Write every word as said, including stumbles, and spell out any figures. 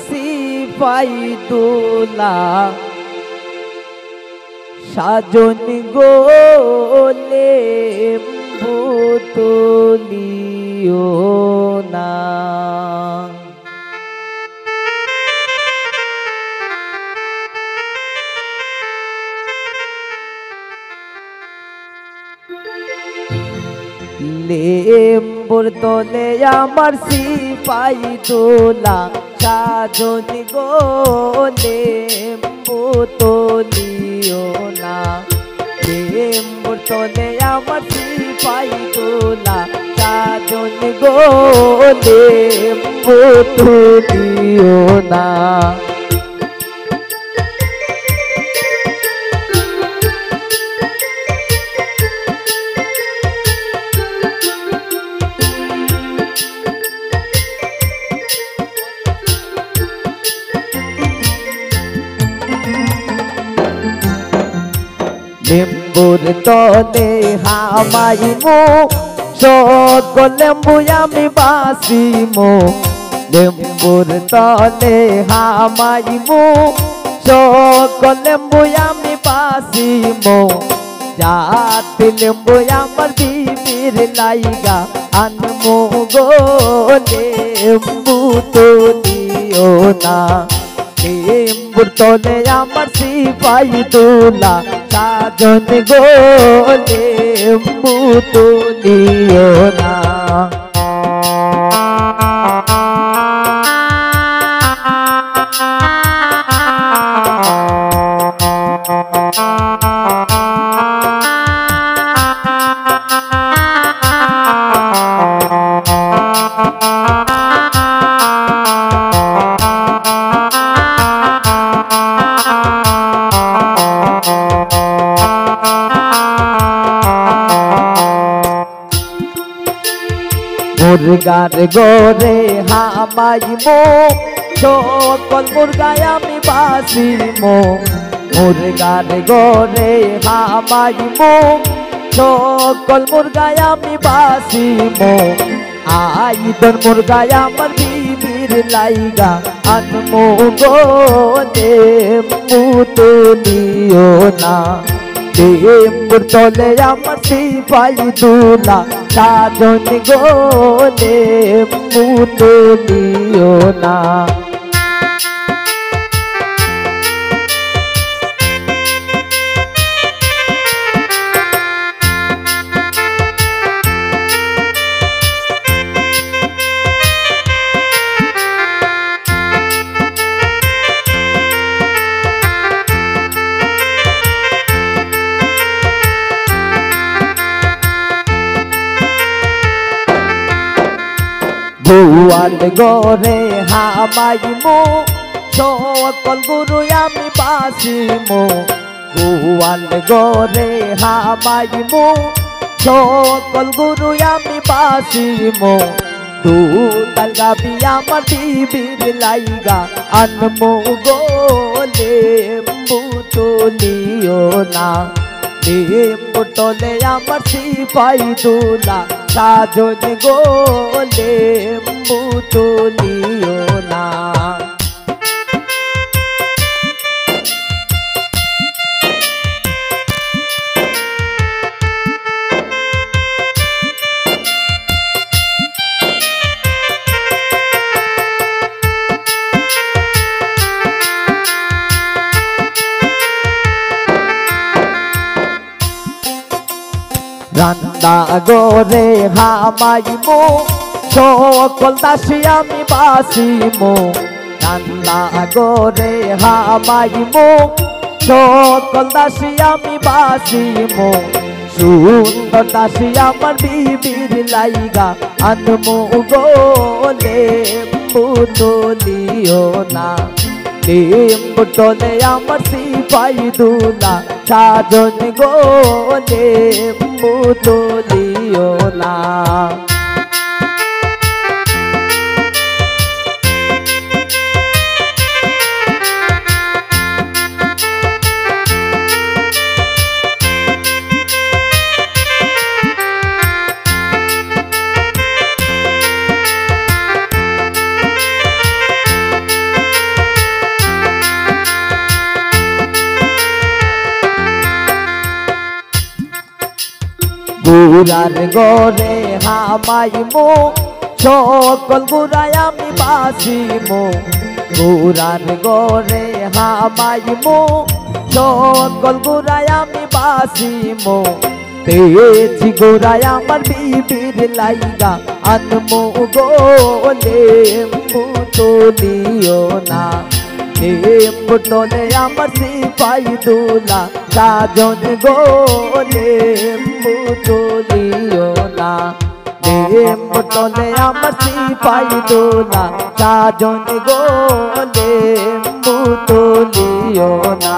সিপাই দুলা, সাজন গো লেম্বু তুলিও না। লেম্বুর তলে আমার সিপাই দুলা, সাজন গো লেম্বু তুলিও না। লেম্বুর তলে আমার সিপাই দুলা, সাজন গো লেম্বু তুলিও না। লেম্বুর তলে হামাইমু, সকল লেম্বু আমি বাছিমু। লেম্বুর তলে হামাইমু, সকল লেম্বু আমি বাছিমু। জাত লেম্বু আমার বিবির লাইগা আনমু গো লেম্বু তুলিও না। লেম্বুর তলে আমার সিপাই দুলা, সাজন গো লেম্বু তুলিও না। মুরগার ঘরে হামাইমু, সকল মুরগা আমি বাছিমু। মুরগার ঘরে হামাইমু, সকল মুরগা আমি বাছিমু। আইদর মুরগা আমার বিবির লাইগা আনমু গো লেম্বু তুলিও না। লেম্বুর তলে আমার সিপাই দুলা, সাজন গো লেম্বু তুলিও না। গোয়াল ঘরে হামাইমু, সকল গরু আমি বাছিমু। গোয়াল ঘরে হামাইমু, সকল গরু আমি বাছিমু। দুধাল গাভী আমার বিবির লাইগা আনমু গো লেম্বু তুলিও না। লেম্বুর তলে আমার সিপাই দুলা, সাজন গো লেম্বু তুলিও না। রান্না ঘরে হামাইমু, সকল দাসী আমি বাছিমু। রান্না ঘরে হামাইমু, সকল দাসী আমি বাছিমু। সুন্দর দাসী আমার বিবির লাইগা আনমু গো লেম্বু তুলিও না। লেম্বুর তলে আমার সিপাই দুলা, সাজন গো লেম্বু তুলিও না। গুড়ার ঘরে হামাইমু, সকল গুড়ায় আমি বাসিমু। গুড়ার ঘরে হামাইমু, সকল গুড়ায় আমি বাসিমু। তেজি গুড়ায় আমার বিবির লাইগা আনমু গো লেম্বু তুলিও না। লেম্বু তলে আমার সিপাই দুলা, সাজন গো লেম্বু তুলিও না। লেম্বু তলে আমার সিপাই দুলা, সাজন গো লেম্বু তুলিও না।